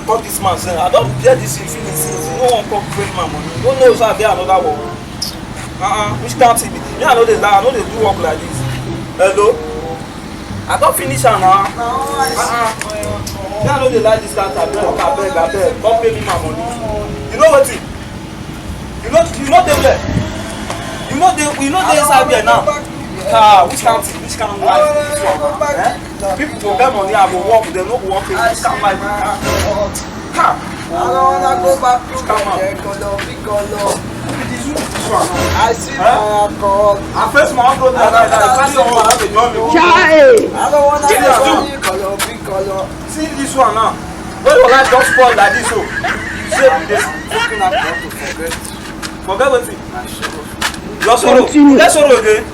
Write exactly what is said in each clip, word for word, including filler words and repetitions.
Fuck this man sef. I don repair this thing finish since. You no wan come pay my money. You no know say I get another work. Uh-uh. Which kind thing be this? Me, I no dey lie. I no dey do work like this. Hello? I don finish am now. Uh-uh. Me, I no dey like this kind thing. Abeg, abeg, abeg. Come pay me my money. You know wetin? You no, you no dey where? You no dey, you no dey inside where now? Ah, which kind thing, which kind life be this one now? Eh? People go get money, I go work, dem no go work. Which kind life be that? Ha! I don't wanna go back to Come on. Color, be color. This one now. I see Eh? my alcohol. I face my own brother like that. I see my own brother. Chai! I don't wanna go back to color, be color. See this one now. When your life don spoil like this, so you say you dey fucking happy to forget. Forget wetin? Your sorrow. Continue. Get sorrow again.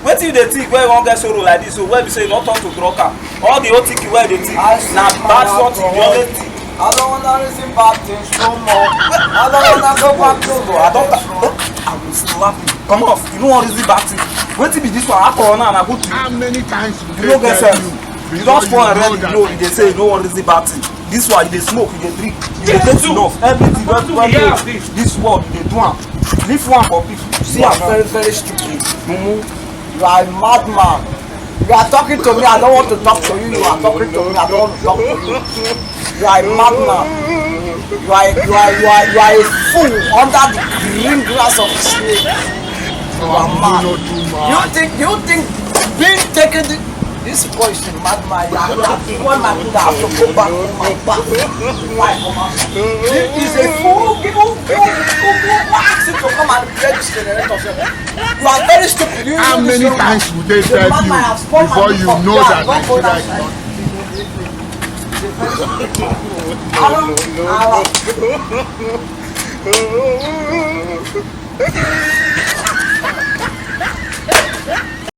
Wetin you dey think when you wan get sorrow like this? So wey be say you don turn to drunkard? All the whole thing wey you dey think na bad something. The only thing. I don't wanna reason bad things no more. I don't wanna go back to So I don. I will slap you. Come off. You no wan reason bad thing. Wetin be this one? Alcohol now na good thing. How many times you You no get sense. You don spoil already. You know you dey say you no wan reason bad thing. This one you dey smoke, you dey drink, you dey take enough. Everything wey wey dey this world you dey do am. Leave one for people. See, I'm very, very stupid. Mumu, you are a madman. You are talking to me, I don't want to talk to you. You are talking to me, I don't want to talk to you. You are a madman. You are, you are, you are, you are a fool under the green grass of the snake. You are mad. You think, you think being taken the, this boy is a madman. You are, you are, you want my brother have to go back to my back. Why come out? He is a fool. People, people, people, people ask him to come and repair this generator. You are very stupid. You How many times would they tell you before you know that Nigeria is not?